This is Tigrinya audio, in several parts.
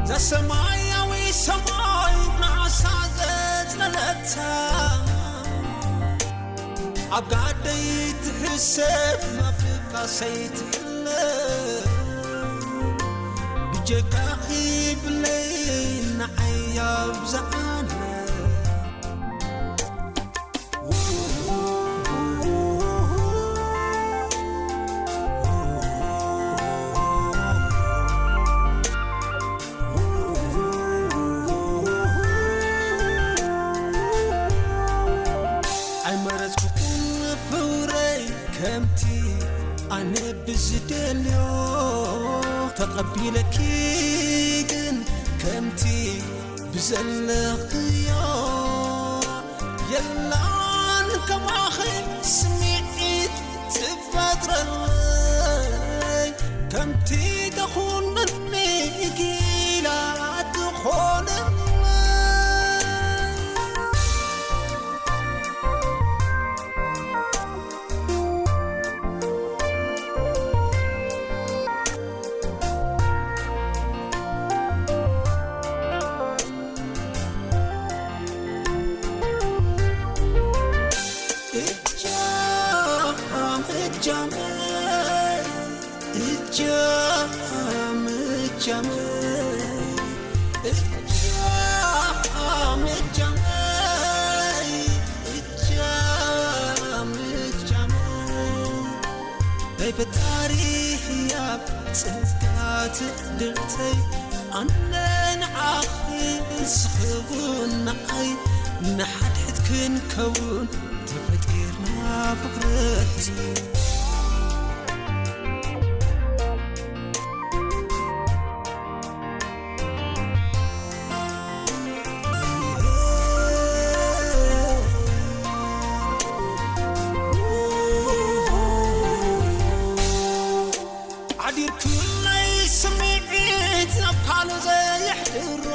እዛ ሰማያዊ ሰማይ ናሳ ዘጽለለታ፣ ኣብ ጋደይ ትሕሰብ፣ ኣብ ድቃሰይ ትሕለ። ብጀካኺ ብለይ ንዓይ ኣብዝሓለ። ኣይመረጽኩኹን ፍቕረይ ከምቲ ኣነ ብዝደልዮ፣ ተቐቢለኪ ግን ከምቲ ብዘለኽዮ። የላን ከማኺ ስምዒት ትፈጥረለይ፣ ከምቲ ተኹነኒ ጊላ ትኾነለይ። እጃም እጃመይ፣ እጃም እጃመይ፣ እጃም እጃመይ፣ እጃም እጃመይ። ናይ ፈጣሪ ህያብ ጸጋ ትዕድልተይ፣ ኣነ ንዓኺ ንስኺ እውን ንዓይ፣ ንሓድሕድ ክንከውን ተፈጢርና ፍቕረይ። ሓዲርኩለይ ስምዒት ናብ ካልእ ዘየሕድሮ፣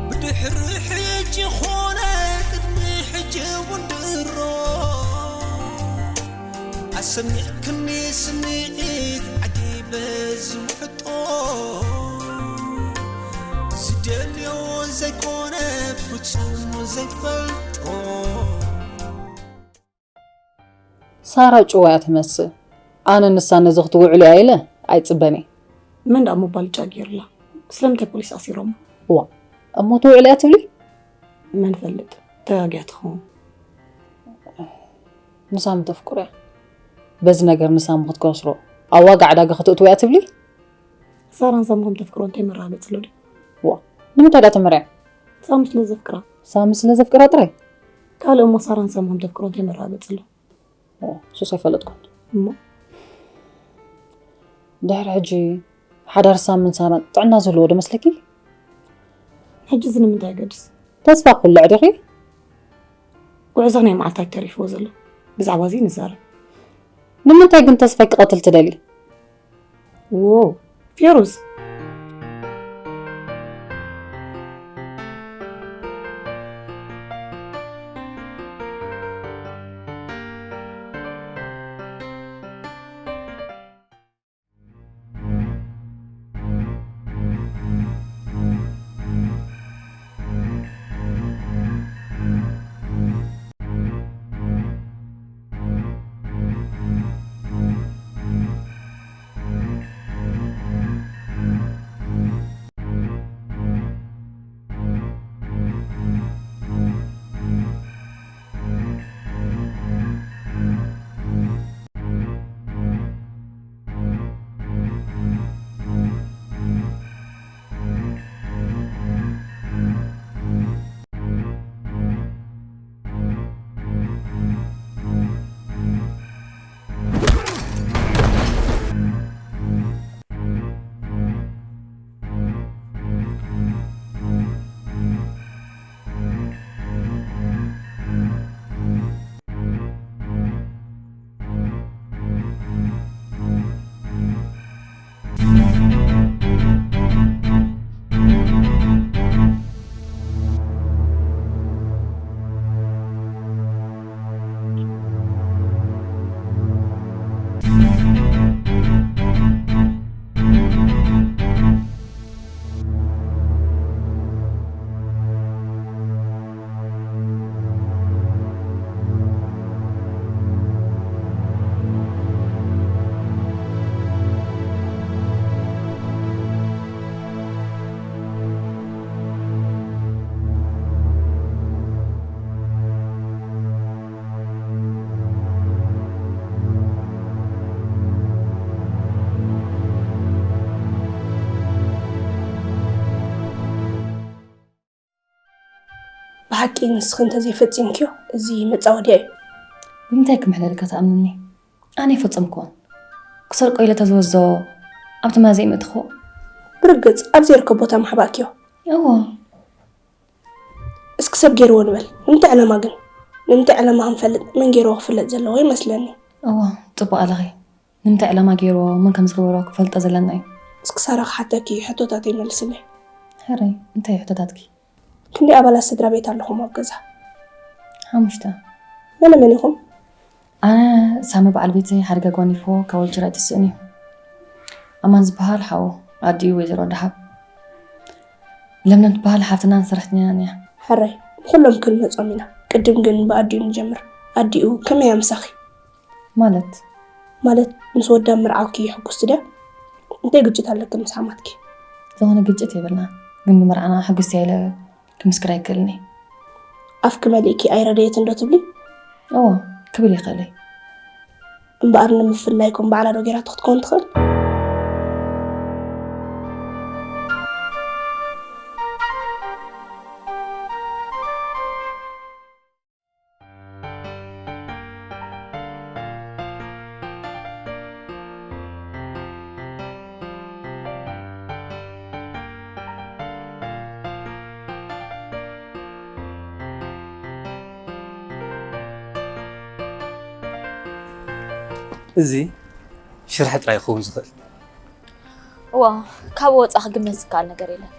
ብድሕሪ ሕጂ ኾነ ቅድሚ ሕጂ እውን ድሮ፣ ኣሰሚዕክኒ ስምዒት ዓጊበ ዝውሕጦ፣ ዝደልዮ ዘይኮነ ፍጹም ዘይፈልጦ። ሳራ ጭዋ እያ ትመስል። ኣነ ንሳ ነዚ ክትውዕል እያ ኢለ ኣይጽበን እየ። መን ደኣ ሞባል ጫ ገይሩላ? ስለምንታይ ፖሊስ ኣሲሮሞ? እዋ፣ እሞ ትውዕል እያ ትብሊ? መን ፈልጥ? ተጋግያ ትኸውን። ንሳሚ ተፍቅሮ እያ። በዚ ነገር ንሳሚ ክትከስሮ፣ ኣብ ዋጋ ዕዳጋ ከተእትዎ እያ ትብሊ? ሳራን ሳሚ ከም ተፍቅሮ እንታይ መረጋገጺ ኣሎ ድዩ? ዋ፣ ንምንታይ ደኣ ተመርዕያ? ሳሚ ስለ ዘፍቅራ። ሳሚ ስለ ዘፍቅራ ጥራይ? ካልእ እሞ ሳራን ሳሚ ከም ተፍቅሮ እንታይ መረጋገጺ ኣሎ? ኦ፣ ሱስ ኣይፈለጥኩን። እሞ? ድሕሪ ሕጂ ሓዳር ሳምን ሳራን ጥዕና ዝህልዎ ዶ መስለኪ? ሕጂ እዚ ንምንታይ የገድስ? ተስፋ ክብልዕ ዲኺ? ጉዕዞ ናይ መዓልታት ተሪፍዎ ዘሎ። ብዛዕባ እዚ ንዛረብ። ንምንታይ ግን ተስፋይ ክቐትል ትደሊ? ዎ፣ ፌሩዝ። ሓቂ ንስኺ እንተዘይፈጺምክዮ፣ እዚ መጻወድያ እዩ። ብምንታይ ክምሕለልካ ትኣምንኒ? ኣነ ኣይፈጸምክዎን። ክሰርቆ ኢለ ተዝወስዶ ኣብቲ መዚ ምእትኽዎ? ብርግጽ፣ ኣብ ዘይርከብ ቦታ ምሓባእክዮ። እዎ። እስኪ ሰብ ገይርዎ ንበል። ንምንታይ ዕላማ ግን? ንምንታይ ዕላማ ክንፈልጥ መን ገይርዎ ክፍለጥ ዘለዎ ይመስለኒ። እዎ፣ ጽቡቕ ኣለኺ። ንምንታይ ዕላማ ገይርዎ፣ መን ከም ዝገበሮ ክፈልጦ ዘለና እዩ። እስኪ ሳራ ክሓተኪ ሕቶታተይ መልስለይ። ሕራይ፣ እንታይ እዩ ሕቶታትኪ? ክንደይ ኣባላት ስድራ ቤት ኣለኹም ኣብ ገዛ? ሓሙሽተ። መነ መን ኢኹም? ኣነ፣ ሳሚ በዓል ቤተይ ሓደጋ ጓኒፍዎ ካብ ወልቸር ኣይትስእን እዩ። ኣማን ዝበሃል ሓው፣ ኣዲኡ ወይዘሮ ደሃብ። ለምለም ትበሃል ሓፍትናን ሰራሕተኛናን እያ። ሕራይ፣ ንኹሎም ክንመጾም ኢና። ቅድም ግን ብኣዲኡ ንጀምር። ኣዲኡ ከመይ እያ ምሳኺ? ማለት? ማለት ምስ ወዳ ምርዓውኪ ሕጉስቲ ድያ? እንታይ ግጭት ኣለክን ምስ ሓማትኪ? ዝኾነ ግጭት የብልና፣ ግን ብምርዓና ሕጉስቲ እያ ኢለ ክምስክር ኣይክእልን እየ። ኣፍኪ መሊእኪ ኣይረደየትን ዶ ትብሊ? እዎ፣ ክብል ይኽእል እየ። እምበኣር ንምፍልላይኩም ባዕላ ዶ ገይራቶ ክትከውን ትኽእል? እዚ ሽርሒ ጥራይ ክኸውን ዝኽእል። እዋ፣ ካብኡ ወጻኢ ክግመት ዝከኣል ነገር የለን።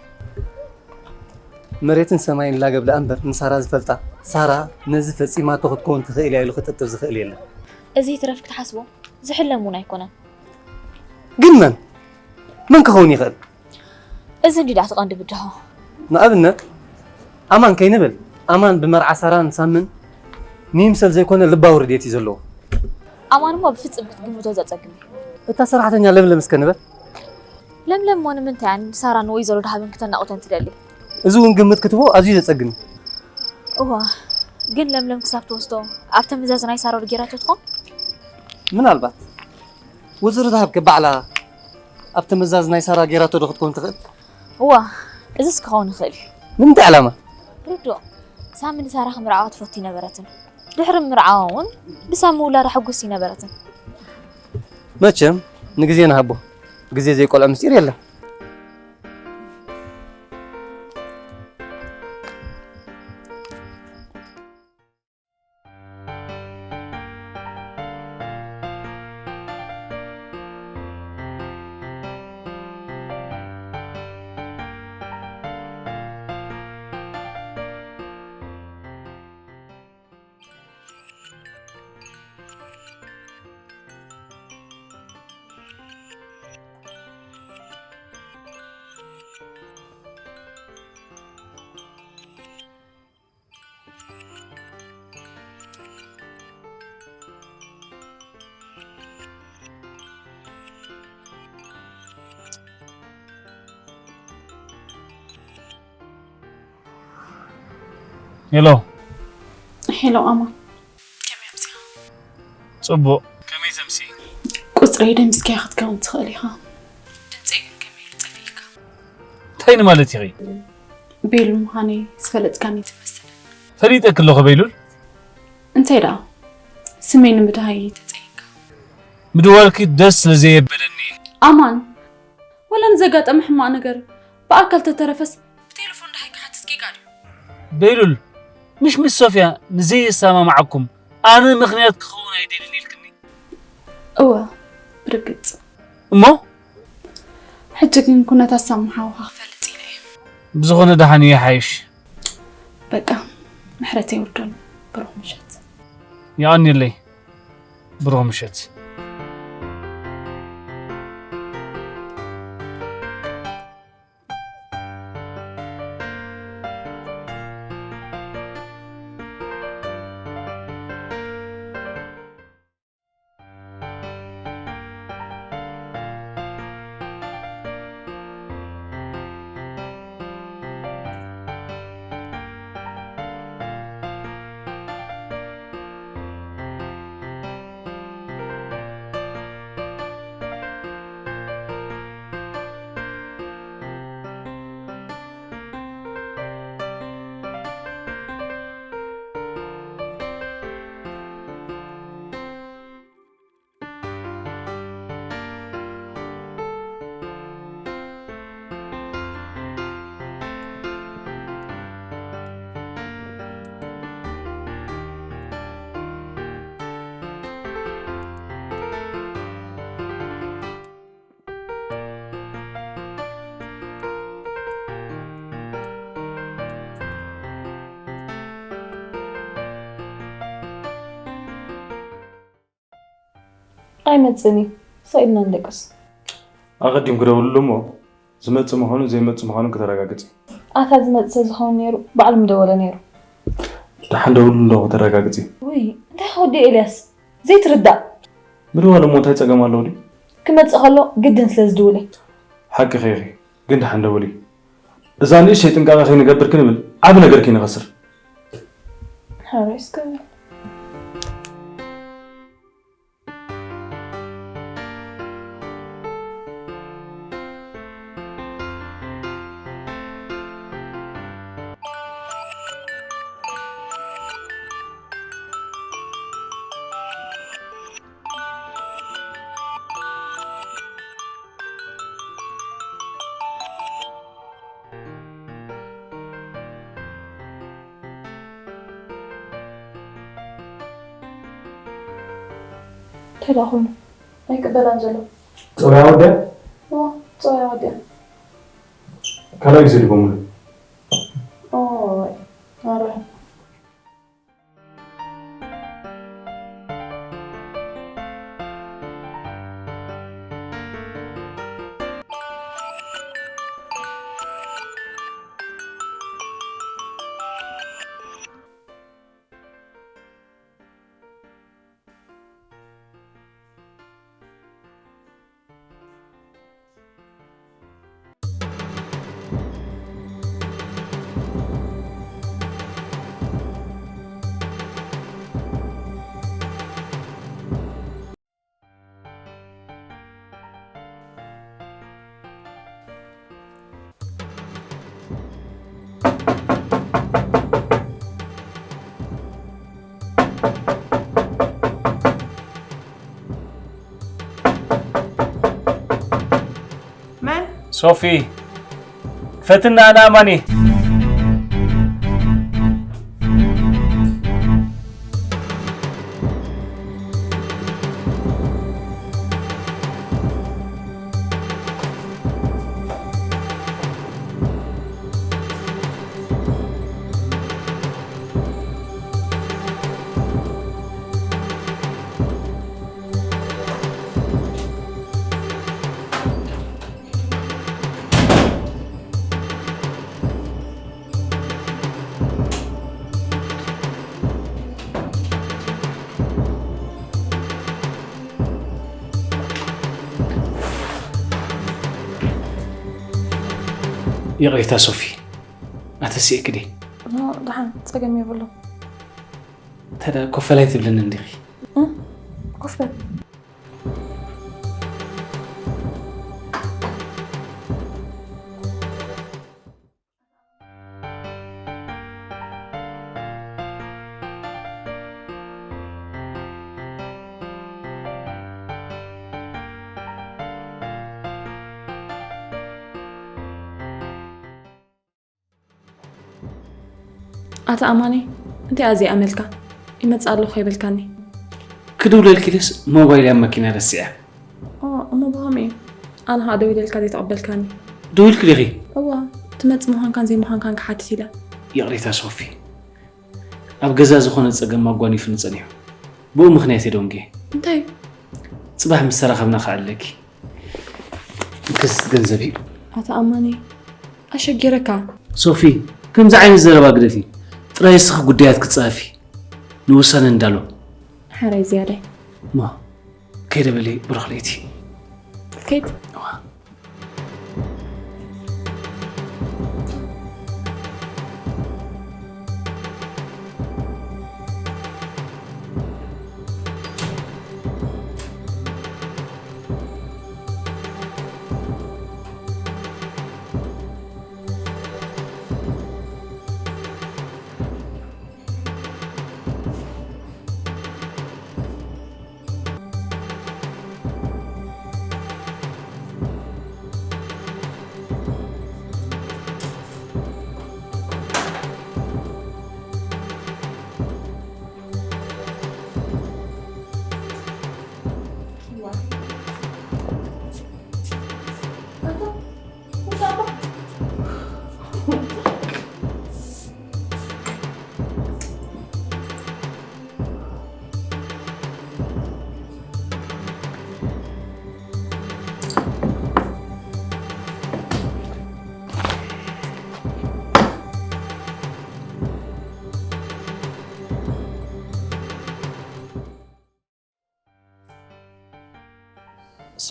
መሬትን ሰማይን ላገብ ደኣ እምበር ንሳራ ዝፈልጣ፣ ሳራ ነዚ ፈጺማቶ ክትከውን ትኽእል እያ ኢሉ ክጥርጥር ዝኽእል የለን። እዚ ይትረፍ ክትሓስቦ ዝሕለም እውን ኣይኮነን። ግን መን? መን ክኸውን ይኽእል? እዚ እንዲ ደኣ እቲ ቀንዲ ብድሆ። ንኣብነት፣ ኣማን ከይንብል፣ ኣማን ብመርዓ ሳራን ሳምን ንይምሰል ዘይኮነ ልባዊ ረድኤት እዩ ዘለዎ። ኣማን እሞ ብፍጽም ክትግምቶ ዘጸግም እዩ። እታ ሰራሕተኛ ለምለም እስከ ንበል። ለምለም እሞ ንምንታይ እያ ንሳራን ወይዘሮ ደሃብን ክተናቑተን ትደሊ? እዚ እውን ግምት ክትቦ ኣዝዩ ዘጸግም እዩ። እዋ፣ ግን ለምለም ክሳብ ትወስዶ ኣብተ ምዛዝ ናይ ሳራ ዶ ጌራቶ ትኾን? ምናልባት። ወይዘሮ ደሃብ ከ ባዕላ ኣብተ ምዛዝ ናይ ሳራ ጌራቶ ዶ ክትከውን ትኽእል? እዋ፣ እዝስ ክኸውን ይኽእል እዩ። ንምንታይ ዕላማ? ርዱእ። ሳሚ ንሳራ ክምርዓዋ ትፈቱ ኣይነበረትን። ድሕሪ ምርዓዋ እውን ብሳሚ ውላዳ ሕጉስቲ ኣይነበረትን። መቸም ንግዜ ንሃቦ። ግዜ ዘይቆልዖ ምስጢር የለን። ሄሎ። ሄሎ ኣማን፣ ከመይ ኣምሲኻ? ጽቡቕ። ከመይ ተምሲ? ቁጽረይ ደምሲስካያ ክትከውን ትኽእል ኢኻ። ድምጸይ ግን ከመይ ኢሉ ጠፊእካ? እንታይ ንማለት ኢኺ? ቤሉል ምዃነይ ዝፈለጥካኒ ትመስል። ፈሊጠኪ ኣለኹ ቤሉል። እንታይ ደኣ? ስመይ ንምድሃይ ተጸይንካ? ምድዋልኪ ደስ ስለ ዘየበለኒ። ኣማን፣ ወላ ንዘጋጠመ ሕማቕ ነገር ብኣካል ተተረፈስ ብቴሌፎን ደሃይ ክሓትት ጌጋ ድዩ? ቤሉል፣ ምሽ ምስ ሶፍያ ንዘየሰማምዓኩም ኣነ ምኽንያት ክኸውን ኣይደልን ኢልክኒ። እወ፣ ብርግጽ። እሞ? ሕጂ ግን ኩነታት ሳሚ ሓውኻ ክፈልጥ ኢለ እየ። ብዝኾነ ደሓን እዩ ይሓይሽ። በቃ፣ ምሕረት የውርደሉ። ብሩኽ ምሸት። የቐንየለይ። ብሩኽ ምሸት። ኣይመጽእን እዩ። ስቕ ኢልና ንደቅስ። ኣቐዲም ክደውልሉ እሞ ዝመጽእ ምዃኑ ዘይመጽእ ምዃኑ ክተረጋግጽ። ኣታ ዝመጽእ ዝኸውን ነይሩ፣ ባዕሉ ምደወለ ነይሩ። ደሓን ደውልሉ ኣለኹ፣ ተረጋግጺ። ውይ፣ እንታይ ክወዲ ኤልያስ? ዘይትርዳእ። ምድዋል እሞ እንታይ ጸገም ኣለዎ ድዩ? ክመጽእ ከሎ ግድን ስለ ዝድውል እዩ። ሓቂ ኸይኺ፣ ግን ደሓን ደውሊ። እዛ ንእሽተይ ጥንቃቐ ከይንገብር ክንብል ዓቢ ነገር ከይንኸስር። ሕራይ እስከ በል። እንታይ ደኣ ኮይኑ? ኣይቅበላን ዘሎ። ጸባያ ወዲያ? ኦ፣ ጸባያ ወዲያ። ካልኣይ ግዜ ድገሙሉ። ኦይ፣ ኣረ። መን? ሶፊ፣ ክፈትና ኣና ኣማኒ። ይቕሬታ ሶፊ፣ ኣተሲእክ ድየ? ኖ፣ ደሓን፣ ጸገም የብሉን። እንተ ደኣ ኮፍ በል ኣይትብልንን ዲኺ? እም፣ ኮፍ በል። ኣታ ኣማኒ፣ እንታይ ኣዚኣ መልካ? ይመጽእ ኣለኹ ኣይበልካኒ። ክድውለልኪ ኢለስ ሞባይል ኣብ መኪና ረሲዐ። ኦ፣ እሞ ብኸመይ እዩ? ኣነ ኸኣ ደዊለልካ ዘይተቐበልካኒ። ደዊልኪ ዲኺ? እዋ፣ ትመጽእ ምዃንካን ዘይምዃንካን ክሓትት ኢለ። ይቕሬታ ሶፊ፣ ኣብ ገዛ ዝኾነ ጸገም ኣጓኒፉኒ ጸኒሑ። ብኡ ምኽንያት እየ ደንጉየ። እንታይ? ጽባሕ ምስ ተራኸብና ከዕልለኪ። እንክስ ገንዘብ እዩ። ኣታ ኣማኒ፣ ኣሸጊረካ። ሶፊ፣ ከምዚ ዓይነት ዘረባ ግደፊ። ጥራይ እስኺ ጉዳያት ክጻፊ ንውሳነ እንዳሎ። ሕራይ ዝያዳይ። እሞ፣ ከይደ በሊ ብሩኽ ለይቲ። ከይድ። እዋ።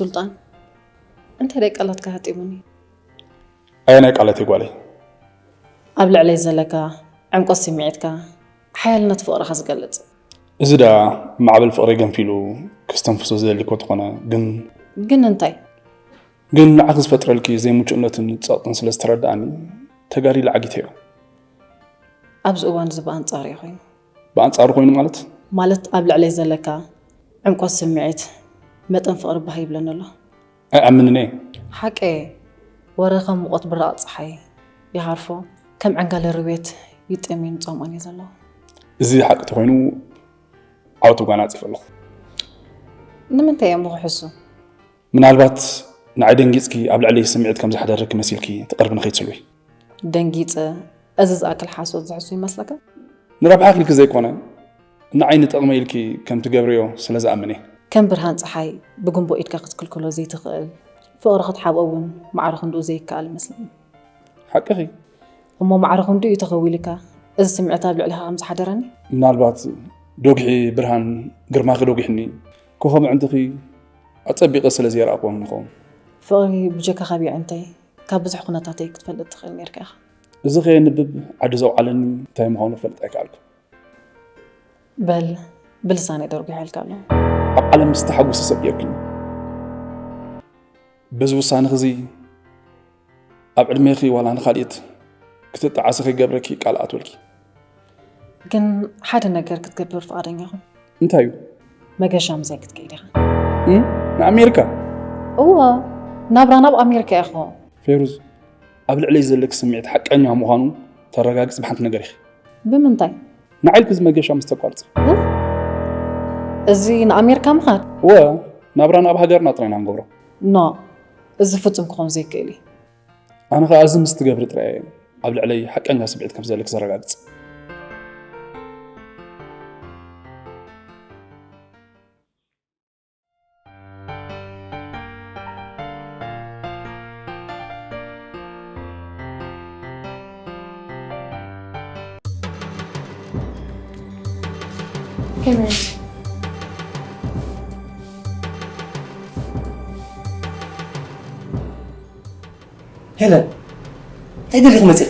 ሱልጣን፣ እንታይ ደይ ቃላትካ ሃጢሙኒ። ኣየናይ ቃላት ጓለይ? ኣብ ልዕለይ ዘለካ ዕምቆት ስምዒትካ፣ ሓያልነት ፍቕርኻ ዝገልጽ። እዚ ደኣ ማዕበል ፍቕረይ ገንፊሉ ክስተንፍሶ ዝደሊ እኮ ተኾነ፣ ግን ግን እንታይ? ግን ንዓኺ ዝፈጥረልኪ ዘይምቹእነትን ጸቕጥን ስለ ዝተረድኣኒ ተጋዲለ ዓጊተዮ። ኣብዚ እዋን እዚ ብኣንጻሩ እዩ ኮይኑ። ብኣንጻሩ ኮይኑ ማለት? ማለት ኣብ ልዕለይ ዘለካ ዕምቆት ስምዒት መጠን ፍቕሪ ባህ ይብለኒ ኣሎ። ኣይኣምንን እየ። ሓቂ እየ። ወረ ከም ሙቐት ብራቕ ጸሓይ ይሃርፎ፣ ከም ዕንጋለ ርቤት ይጥምን ጸምኦን እዩ ዘሎ። እዚ ሓቂ ተኾይኑ ዓወት ተጓናጺፈ ኣለኹ። ንምንታይ እዮም ክሕሱ? ምናልባት ንዓይ ደንጊጽኪ ኣብ ልዕለይ ስምዒት ከም ዝሓደረኪ መሲልኪ ትቐርብኒ ከይትስልዊ። ደንጊጸ እዚ ዝኣክል ሓሶት ዝሕሱ ይመስለካ? ንረብሓ ኢልኪ ዘይኮነ ንዓይ ንጥቕመይ ኢልኪ ከም ትገብርዮ ስለ ዝኣምን እየ። ከም ብርሃን ጸሓይ ብጉንቦ ኢድካ ክትክልክሎ ዘይትኽእል፣ ፍቕሪ ክትሓብኦ እውን ማዕረ ክንድኡ ዘይከኣል ይመስለኒ። ሓቅኺ። እሞ ማዕረ ክንድኡ እዩ ተኸዊልካ እዚ ስምዒት ኣብ ልዕሊኻ ከም ዝሓደረኒ? ምናልባት ዶግሒ ብርሃን ግርማኺ ዶጊሕኒ፣ ኮኸብ ምዕንትኺ ኣጸቢቐ ስለ ዘየርኣኽዎም ንኸውን። ፍቕሪ ብጀካ ካብ የዕንተይ ካብ ብዙሕ ኩነታተይ ክትፈልጥ ትኽእል ኔርካ ኢኻ። እዚ ከየንብብ ዓዲ ዘውዓለኒ እንታይ ምዃኑ ክፈልጥ ኣይከኣልኩ። በል ብልሳነይ ደርጒሐልካ ኣሎ። ኣብ ዓለም ዝተሓጎሰ ሰብ ጌርክኒ። በዚ ውሳነኺ እዚ ኣብ ዕድሜኺ ዋላ ንኻልኢት ክትጠዓሲ ከይገብረኪ ቃል ኣትወልኪ። ግን ሓደ ነገር ክትገብር ፍቓደኛ ኹን። እንታይ እዩ? መገሻ ምሳይ ክትከይድ ኢኻ። እም? ንኣሜሪካ? እወ፣ ናብራ ናብ ኣሜሪካ ኢኹ። ፌሩዝ፣ ኣብ ልዕለይ ዘለኪ ስምዒት ሓቀኛ ምዃኑ ተረጋግጽ ብሓንቲ ነገር ኢኺ። ብምንታይ? ንዓይ ኢልኪ እዚ መገሻ ምስ ተቋርጺ። እዚ ንኣሜሪካ ምኻድ? እወ፣ ናብራና ኣብ ሃገርና ጥራይ ኢና ንገብሮ። ኖ፣ እዚ ፍጹም ክኾን ዘይክእል እዩ። ኣነ ኸኣ እዚ ምስ ትገብሪ ጥራይ እየ ኣብ ልዕለይ ሓቀኛ ስምዒት ከም ዘለኪ ዘረጋግጽ። ከመይ? ሄለን፣ እንታይ ደሊኺ መፂኺ?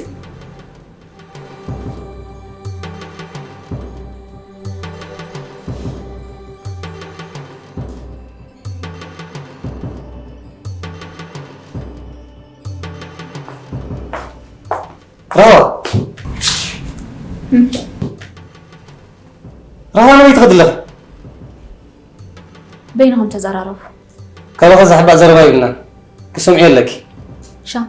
ራህዋ! ራህዋ፣ ናበይ ትኸዲ ኣለኺ? በይንኹም ተዘራረቡ። ካባኺ ዝሕባእ ዘረባ የብልናን። ክሰምዕዮ ኣለኪ። ሻም፣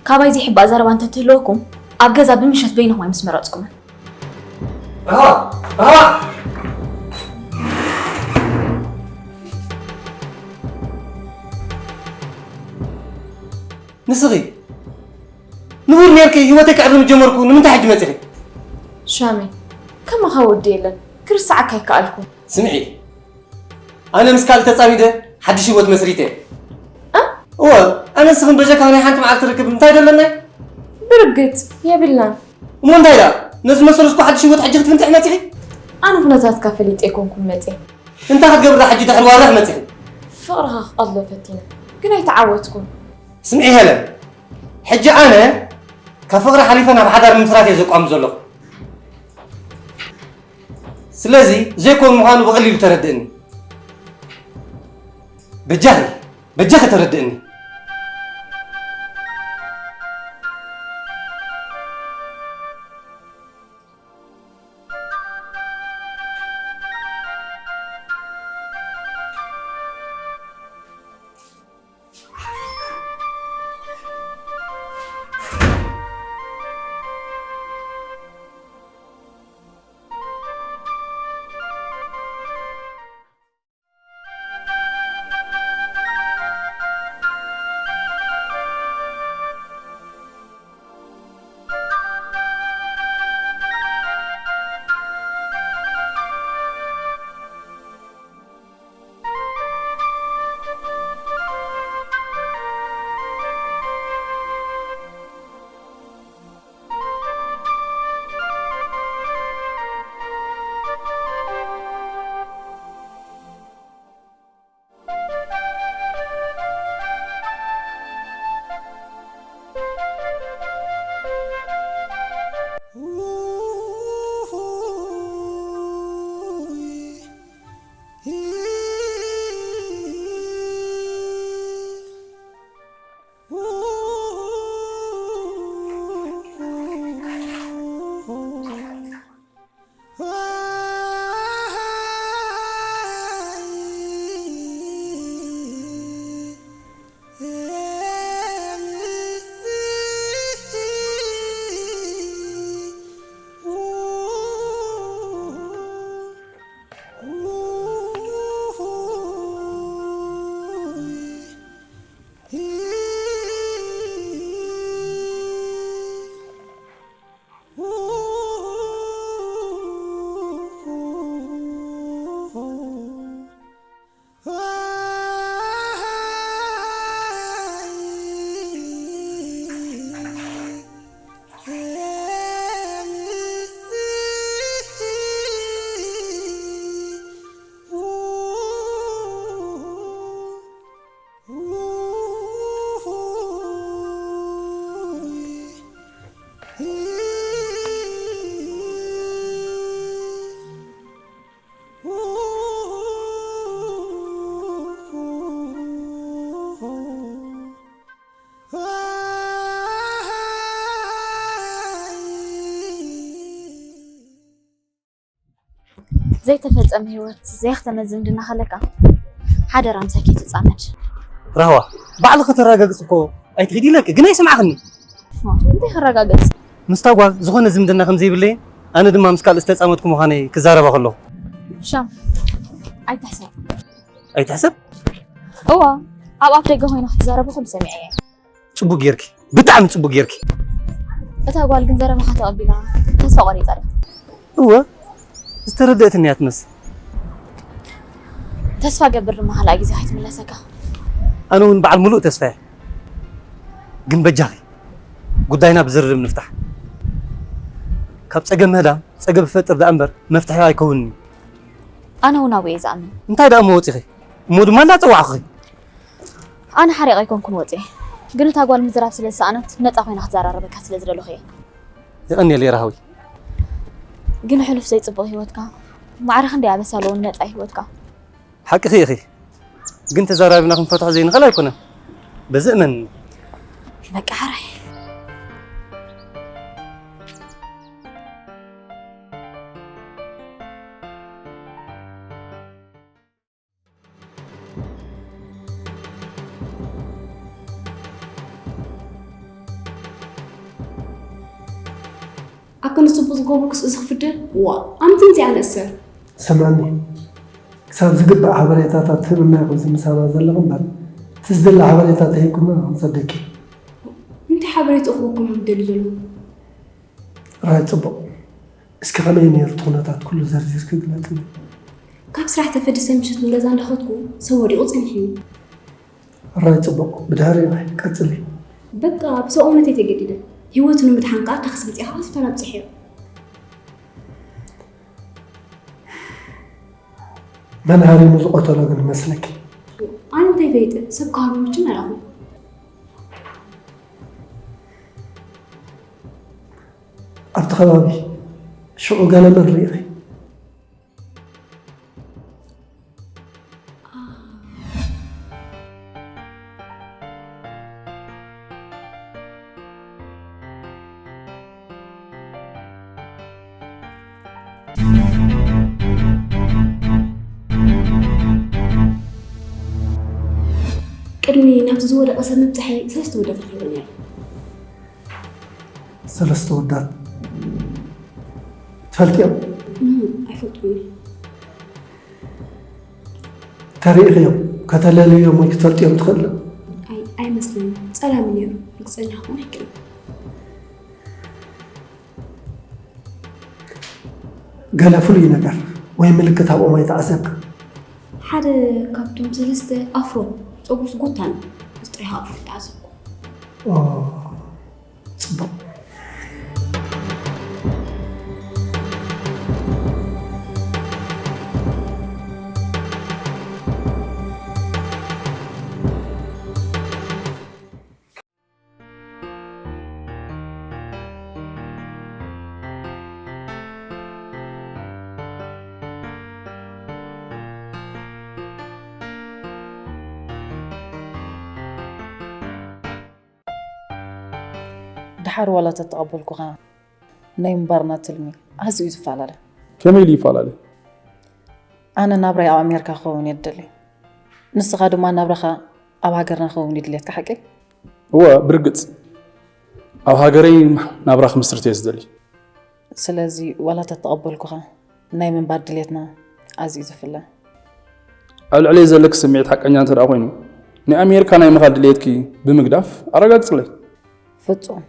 ካባይ ዘይሕባእ ዘረባ እንተትህልወኩም ኣብ ገዛ ብምሸት በይንኹም ኣይምስመረጽኩምን። ራህዋ! ራህዋ! ንስኺ ንቡር ኔርኪ ህይወተይ ከዕሪ ምጀመርኩ ንምንታይ ሕጂ መጺኺ? ሻሚ፣ ከማኻ ወዲ የለን፣ ክርስዓካ ኣይከኣልኩ። ስምዒ፣ ኣነ ምስ ካልእ ተጻሚደ ሓድሽ ህይወት መስሪተ። እ? እወ፣ ኣነ ንስኽን በጀካ ናይ ሓንቲ መዓልቲ ርክብ እንታይ ደለና? ብርግጽ የብልናን። እሞ እንታይ ደኣ ነዚ መሰለስኩ ሓድሽ ህይወት ሕጂ ክትፍንትሒ መጺኺ? ኣነ ኩነታትካ ፈሊጠ ኣይኮንኩን መጺ። እንታይ ክትገብሪ ሕጂ ድሕሪ ዋርሕ መጺኺ? ፍቕርኻ ክቐልዶ ፈቲነ፣ ግን ኣይተዓወትኩን። ስምዒ ሄለን፣ ሕጂ ኣነ ካብ ፍቕሪ ሓሊፈ ናብ ሓዳር ምምስራት እየ ዘቋምት ዘለኹ። ስለዚ ዘይኮን ምዃኑ ብቐሊሉ ተረድእኒ። በጃኺ፣ በጃኺ ተረድእኒ። ዘይተፈጸመ ህይወት፣ ዘይኽተመ ዝምድና ከለካ ሓደራ ምሳይ ከይትጻመድ። ራህዋ፣ ባዕልኺ ተረጋግጽ እኮ ኣይትኺድ ኢለኪ፣ ግን ኣይሰማዕኽኒ። ዋ፣ እንታይ ክረጋገጽ? ምስታ ጓል ዝኾነ ዝምድና ከም ዘይብለይን ኣነ ድማ ምስ ካልእ ዝተጻመድኩ ምዃነይ ክዛረባ ከለኹ። ሻም፣ ኣይትሕሰብ። ኣይትሕሰብ? እዋ፣ ኣብ ኣፍ ደገ ኮይና ክትዛረቡ ኩሉ ሰሚዐ እየ። ጽቡቅ ጌርኪ፣ ብጣዕሚ ጽቡቅ ጌርኪ። እታ ጓል ግን ዘረባኻ ተቐቢላ ተስፋ ቆሪጻ ኣላ። እወ፣ ዝተረደአትኒ እያ ትመስል። ተስፋ ገብር ድማ ካልኣይ ግዜ ከይትምለሰካ። ኣነ እውን በዓል ሙሉእ ተስፋ እየ። ግን በጃኺ፣ ጉዳይና ብዝርርብ ንፍታሕ። ካብ ጸገም ምህዳም ጸገም ይፈጥር ደኣ እምበር መፍትሒ ኣይከውንን እዩ። ኣነ እውን ኣብኡ እየ ዝኣምን። እንታይ ደኣ እሞ ወጺኺ? እሞ ድማ እንዳጸዋዕኹኺ። ኣነ ሓሪቕ ኣይኮንኩን ወጺኤ፣ ግን እታ ጓል ምዝራብ ስለ ዝሰኣነት ነጻ ኮይና ክትዘራረበካ ስለ ዝደለኹ እየ። የቐንየለይ ራህዊ። ግን ሕሉፍ ዘይጽቡቕ ህይወትካ ማዕረ ክንደይ ኣበሳ ኣለዎ ንመጻኢ ህይወትካ። ሓቅኺ ኢኺ፣ ግን ተዛራቢና ክንፈትሖ ዘይንኽእል ኣይኮነን። በዚ እመንኒ። በቃ ሕራይ። ኣኮነ ጽቡቕ ዝገብርኩስ እዚ ክፍደ? ዋ፣ ኣምቲ ምጺኣ ንእሰር። ስምዕኒ፣ ክሳብ ዝግባእ ሓበሬታታት ትህብና ኢኹም ዝምሳና ዘለኹም እምበር፣ እቲ ዝድለ ሓበሬታ ተሂብኩምና ንሰደኪ። እንታይ ሓበሬታ ክህበኩም እዩ ዝደሊ ዘሎ? ራይ ጽቡቕ። እስኪ ከመይ ነይሩ እቲ ኩነታት ኩሉ ዘርዚርኪ ግለጽኒ። ካብ ስራሕ ተፈዲሰ ምሸት ንገዛ እንዳኸድኩ ሰብ ወዲቑ ጸኒሕኒ። ራይ ጽቡቕ። ብድሕሪ ናይ ቀጽሊ። በቃ ብሰብኣውነተይ ተገዲደ። ህይወቱ ንምድሓን ከኣ ታክሲ መጺኣ ከኣ ሆስፒታል ኣብጺሐዮ። መን ሃሪሙ ዝቐተሎ ግን መስለኪ? ኣነ እንታይ ፈይጠ? ሰብ ክሃርሞ መቸም ኣይረኣኹን። ኣብቲ ከባቢ ሽዑ ገለ መን ርኢኺ? ቅድሚ ናብቲ ዝወደቐ ሰብ ምብጻሐይ ሰለስተ ወዳት ረኺበ ነይረ። ሰለስተ ወዳት ትፈልጥዮም? ኖ፣ ኣይፈልጡን። ተሪእኽዮም፣ ከተለልዮም ወይ ክትፈልጥዮም ትኽእል ዶ? ኣይ፣ ኣይመስለንን። ጸላም ነይሩ። ርግጸኛ ክኾን ኣይክእልን። ገለ ፍሉይ ነገር ወይ ምልክት ኣብኦም ኣይተዓዘብካ? ሓደ ካብቶም ሰለስተ ኣፍሮ፣ ጸጉሩስ ጎታን፣ እዚ ጥራይ ኣፍሮ ተዓዘብኩ። ኦ፣ ጽቡቕ። ደሓር ዋላ ተተቐበልኩኻ፣ ናይ ምንባርና ትልሚ ኣዝዩ እዩ ዝፈላለ። ከመይ ኢሉ ይፈላለ? ኣነ ናብራይ ኣብ ኣሜሪካ ክኸውን እየ ዝደሊ። ንስኻ ድማ ናብራኻ ኣብ ሃገርና ክኸውን እዩ ድልየትካ፣ ሓቀይ? እወ፣ ብርግጽ። ኣብ ሃገረይ ናብራ ክምስርት እየ ዝደሊ። ስለዚ ዋላ ተተቐበልኩኻ፣ ናይ ምንባር ድልየትና ኣዝዩ ዝፍለ። ኣብ ልዕለይ ዘለኪ ስምዒት ሓቀኛ እንተ ደኣ ኮይኑ፣ ንኣሜሪካ ናይ ምኻድ ድልየትኪ ብምግዳፍ ኣረጋግጽለይ። ፍጹም።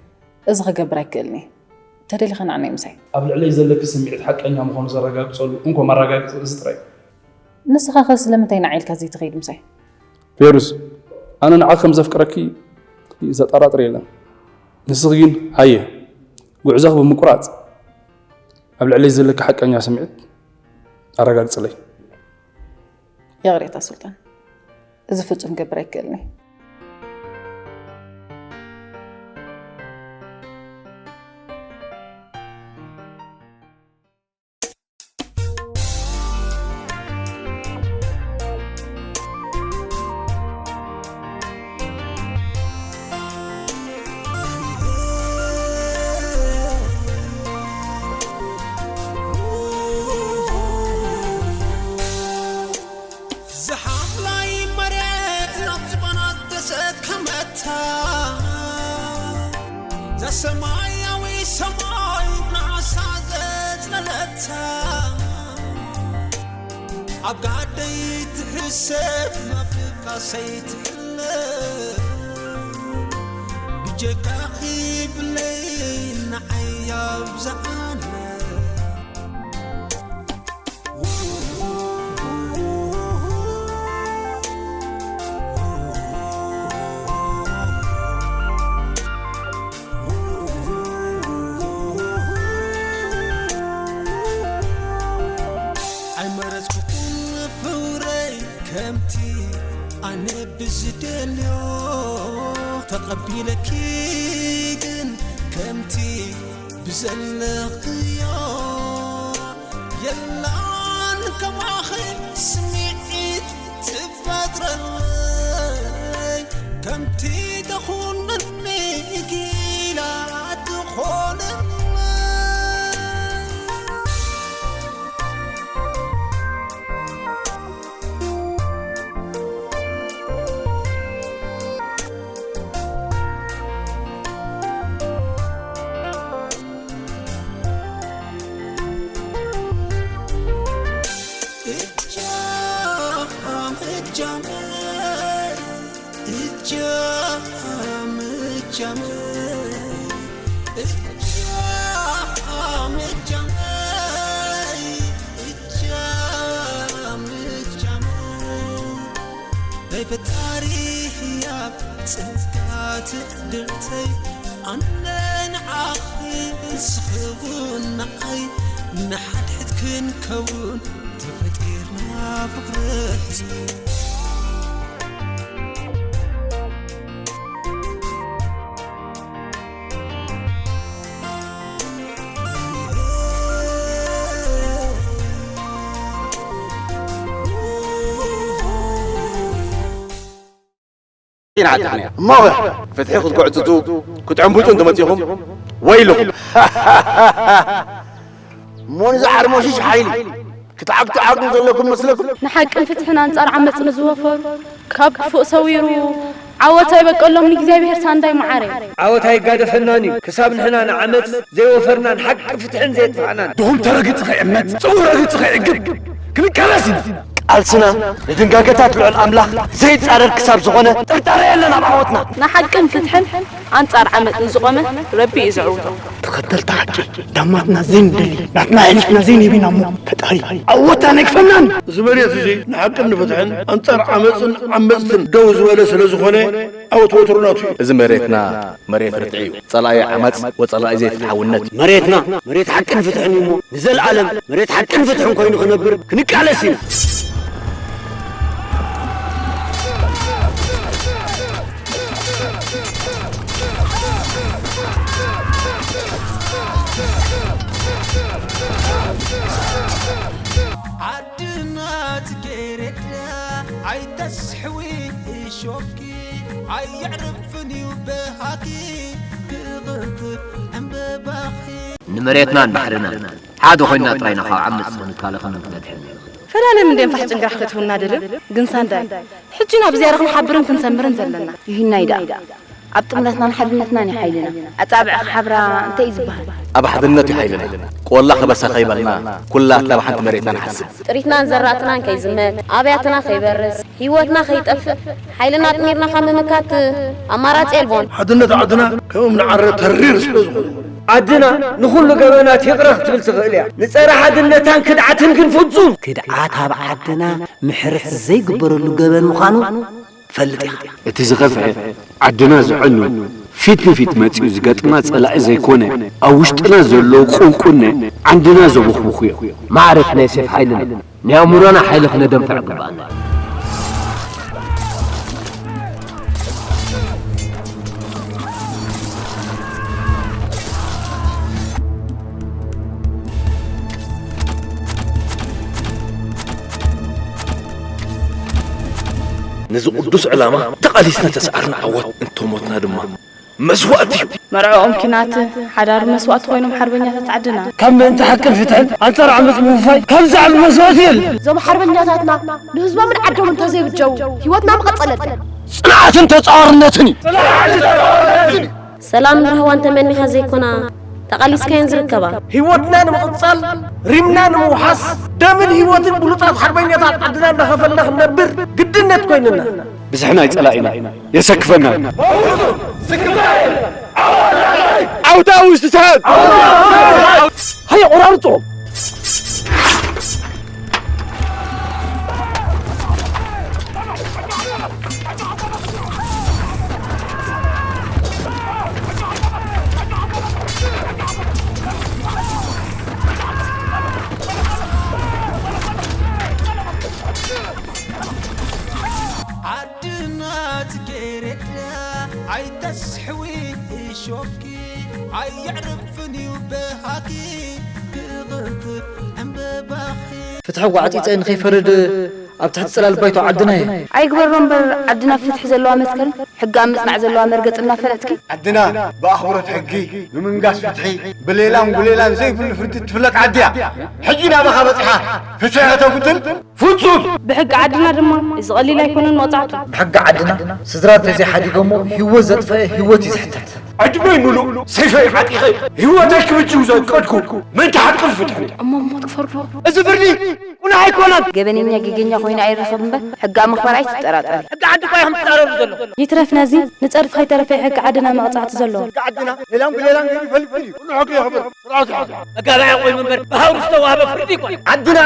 እዚ ክገብር ኣይክእልን እየ። ተደሊኻ ንዓናይ ምሳይ። ኣብ ልዕለይ ዘለኪ ስምዒት ሓቀኛ ምዃኑ ዘረጋግጸሉ እንኮ መረጋገጺ እዚ ጥራይ እዩ። ንስኻኸ ስለምንታይ ንዓ ኢልካ ዘይትኸይድ ምሳይ? ፌሩዝ፣ ኣነ ንዓኺ ከም ዘፍቅረኪ ዘጠራጥር የለን። ንስኺ ግን ሃየ፣ ጉዕዞኺ ብምቁራጽ ኣብ ልዕለይ ዘለኪ ሓቀኛ ስምዒት ኣረጋግጽለይ። ይቕሬታ ሱልጣን፣ እዚ ፍጹም ክገብር ኣይክእልን እየ። ሰማያዊ ሰማይ ንዓሳ ዘጽለለታ፣ ኣብ ጋደይ ትሕሰብ፣ ኣብ ድቃሰይ ትሕለብ። ብጀካኺ ብለይ ንዓይ ኣብዝሓለ። ኣይመረጽኩኹን ፍቕረይ ከምቲ ኣነ ብዝደልዮ፣ ተቐቢለኪ ግን ከምቲ ብዘለኽዮ። የላን ከማኺ ስምዒት ትፈጥረለይ፣ ከምቲ ተኹነኒ ጊላ ትኾነለይ። እጃም እጃመይ፣ እጃም እጃመይ፣ እጃም እጃመይ፣ እጃም እጃመይ። ናይ ፈጣሪ ህያብ ጸጋ ትዕድልተይ፣ ኣነ ንዓኺ ንስኺ እውን ንዓይ፣ ንሓድሕድ ክንከውን ተፈጢርና ፍቕረይ። ኢና ዓጢቕናያ። እሞ ፍትሒ ክትጉዕጽጹ፣ ክትዕንብጡ እንተመጺኹም፣ ወይልኹም። እሞ ንዚ ዓርሞሽሽ ሓይሊ ክትዓግትዓጉ ዘለኩም መስለኩም? ንሓቅን ፍትሕን ኣንጻር ዓመጽ ንዝወፈሩ፣ ካብ ክፉእ ሰዊሩ ዓወት ኣይበቀሎም ንእግዚኣብሔር ሳንዳይ መዓረይ። ዓወት ኣይጋደፈናን እዩ፣ ክሳብ ንሕና ንዓመጽ ዘይወፈርናን ሓቂ ፍትሕን ዘየጥፋእናን። ድኹም ተረግጽ ኸይእመት፣ ጽቡቕ ረግጽ ኸይዕግብ ክንቃለስ ኢና። ቃልስና ንድንጋገታት ልዑል ኣምላኽ ዘይጻረር ክሳብ ዝኾነ ጥርጣረ የለን ኣብ ዓወትና። ንሓቅን ፍትሕን ኣንጻር ዓመጽ ንዝቖመ ረቢ እዩ ዘዕውቶ። ተኸተልቲ ሓቂ ዳማትና ዘይንደሊ፣ ናትና ኣሕሊፍና ዘይንህብ ኢና እሞ ፈጣሪ ኣብ ወታና ኣይክፈናን። እዚ መሬት እዚ ንሓቅን ንፍትሕን ኣንጻር ዓመጽን ዓመጽትን ደው ዝበለ ስለ ዝኾነ፣ ዓወት ወትሩ ናቱ እዩ። እዚ መሬትና መሬት ርትዒ እዩ። ጸላኢ ዓመጽ ወጸላኢ ዘይፍትሓውነት እዩ። መሬትና መሬት ሓቅን ፍትሕን እዩ እሞ፣ ንዘለኣለም መሬት ሓቅን ፍትሕን ኮይኑ ክነብር ክንቃለስ ኢና። ዓድና ጽጌረዳ ኣይተስሕዊ እሾኪ፣ ኣየዕርፍን እዩ በሃኪ ክቕንጥብ ዕምበባኺ። ንመሬትናን ባሕርናን ሓደ ኮይንና ጥራይ ኢና ካብ ዓመጽ ክንከላኸልን ክንድሕንን። ፈላለይ ምንድን ፋሕ ጭንግራሕ ከእትውና ደልዮም፣ ግን ሳንዳይ፣ ሕጂ ናብ ዝያዳ ክንሓብርን ክንሰምርን ዘለና። ይህናይ ደኣ። ኣብ ጥምረትናን ሓድነትናን እዩ ሓይልና። ኣጻብዕ ክሓብራ እንታይ እዩ ዝበሃል? ኣብ ሓድነት እዩ ሓይልና። ቆላ ከበሳ ከይበልና፣ ኩላትና ብሓንቲ መሬትና ንሓስብ። ጥሪትናን ዘራእትናን ከይዝመት፣ ኣብያትና ከይበርስ፣ ህይወትና ከይጠፍእ፣ ሓይልና ኣጥሚርና ካብ ምምካት ኣማራጺ የልቦን። ሓድነት ዓድና ከም እምኒ ዓረ ተሪር ስለ ዝኾነ። ዓድና ንኹሉ ገበናት ይቕረ ክትብል ትኽእል እያ። ንጸረ ሓድነታን ክድዓትን ግን ፍጹም። ክድዓት ኣብ ዓድና ምሕረት ዘይግበረሉ ገበን ምዃኑ ፈልጥ ኢኻ። እቲ ዝኸፍአ፣ ዓድና ዘዕኑ፣ ፊት ንፊት መጺኡ ዝገጥማ ጸላኢ ዘይኮነ፣ ኣብ ውሽጥና ዘለዉ ቁንቁነ ዓንድና ዘቦኽብኹ እዮም። ማዕረት ናይ ሴፍ ሓይልና፣ ናይ ኣእምሮና ሓይሊ ክነደንፍዕ ግባኣና። ነዚ ቅዱስ ዕላማ ተቓሊስና ተሰዓርና ዓወት፣ እንተሞትና ድማ መስዋእቲ እዩ። መርዕኦም ኪናት፣ ሓዳሩ መስዋእቲ ኮይኖም ሓርበኛታት ዓድና። ካብ ምእንቲ ሓቅን ፍትሕን ኣንጻር ዓመጽ ምውፋይ ካብ ዝዓቢ መስዋእቲ የለን። እዞም ሓርበኛታትና ንህዝቦምን ዓዶምን እንተዘይብጀዉ ህይወትና ምቐጸለት። ጽንዓትን ተጻዋርነትን እዩ። ሰላምን ራህዋን ተመኒኻ ዘይኮና፣ ተቓሊስካየን ዝርከባ። ህይወትና ንምቕጻል፣ ሪምና ንምውሓስ፣ ደምን ህይወትን ብሉጻት ሓርበኛታት ዓድና እንዳኸፈልና ክንነብር ግድነት ኮይንና። ብዝሕና ይጸላኢና፣ የሰክፈና። ዓውታ ውሽጥታት! ሃየ፣ ቆራርጾ! ዓድና ጽጌረዳ ኣይተስሕዊ እሾኪ ኣየዕርፍን እዩ በሃኪ ክቕንጥጥ ዕምበባኺ። ፍትሒ ጓዕጺጸ ንኸይፈርድ ኣብ ትሕቲ ጽላል ባይቶ ዓድና እየ። ኣይግበሮ እምበር ዓድና ፍትሒ ዘለዋ መትከል ሕጊ ኣብ ምጽናዕ ዘለዋ መርገጽ እናፈለጥኪ። ዓድና ብኣኽብሮት ሕጊ፣ ብምንጋስ ፍትሒ፣ ብሌላን ጉሌላን ዘይብሉ ፍርዲ እትፍለጥ ዓዲ እያ። ሕጂ ናባኻ በጺሓ ፍትሒ ከተጉድል ፍጹም! ብሕጊ ዓድና ድማ እዚ ቀሊል ኣይኮነን መቕጻዕቱ። ብሕጊ ዓድና ስድራ እንተዘይሓዲጎሞ ህይወት ዘጥፈአ ህይወት እዩ ዝሕተት። ዕድመይ ሙሉእ ሰይፈይ ዓጢቐ ህይወተይ ክብጅው ዘቀድኩ ምእንቲ ሓቅን ፍትሕን እየ። እሞ ሞት ክፈርዶ። እዚ ፍርዲ ቁኑዕ ኣይኮነን። ገበነኛ ጌገኛ ኮይኑ ኣይረኸብ እምበር ሕጊ ኣብ ምኽባር ኣይትጠራጠሪ። ሕጊ ዓዲ እኳ ኢኹም ትጻረሩ ዘለኹም። ይትረፍ ነዚ ንጸድፊ ከይተረፈ እዩ ሕጊ ዓድና መቕጻዕቲ ዘለዎ። ሕጊ ዓድና ሌላን ብሌላን ገይሩ ይፈልፍል እዩ። ኩሉ ሕጊ የኽብር። ስርዓት ይሓዝ። መጋባእያ ኮይኑ እምበር ብሃውሪ ዝተዋህበ ፍርዲ ኣይኮነን። ዓድና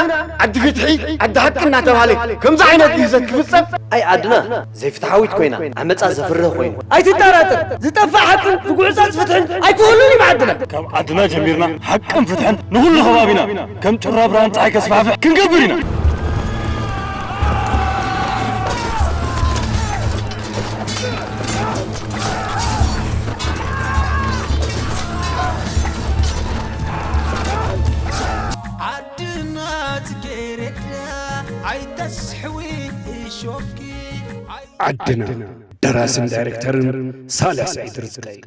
ዓዲ ፍትሒ ዓዲ ሓቂ እናተባህለ ከምዚ ዓይነት ግህሰት ክፍጸም ኣይ ዓድና ዘይፍትሓዊት ኮይና ዓመጻ ዘፍርህ ኮይኑ። ኣይትጠራጠር ዝጠፍእ ሓቅን ዝጉዕጸጽ ፍትሕን ኣይክህሉን እዩ ብዓድና። ካብ ዓድና ጀሚርና ሓቅን ፍትሕን ንኹሉ ከባቢና ከም ጩራ ብርሃን ጸሓይ ከስፋሕፍሕ ክንገብር ኢና። ዓድና ጽጌረዳ ኣይተስሕዊ እሾኪ ኣይ- ዓድና ደራስን ዳይሬክተርን ሳልሕ ስዒድ ርዝቀይ።